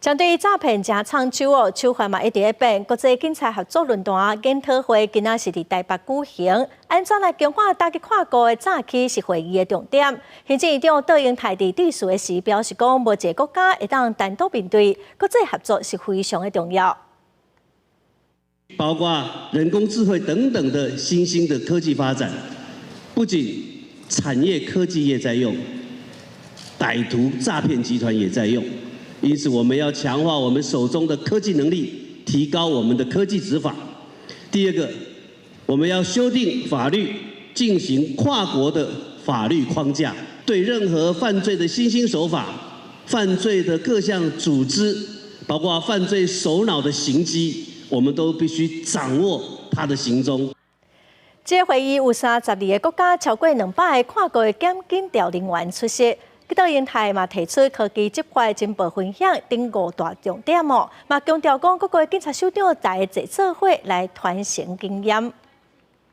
針對詐騙誠創手哦，手法嘛一直咧變。國際警察合作論壇研討會今仔是佇台北舉行，按怎來強化打擊跨國的詐欺是會議的重點。行政院長卓榮泰佇致辭的時表示講，無一個國家會當單獨面對，國際合作是非常的重要。包括人工智慧等等的新興的科技發展，不僅產業科技業在用，歹徒詐騙集團也在用。因此，我們要強化我們手中的科技能力，提高我們的科技執法。第二個，我們要修訂法律，進行跨國的法律框架，對任何犯罪的新興手法、犯罪的各項組織，包括犯罪首腦的行跡，我們都必須掌握他的行蹤。這個會議有32個國家，超過200個跨國的檢警調人員出席。卓榮泰嘛提出科技執法情報分享等五大重點哦，嘛強調講各國警察首長會坐做伙來傳承經驗。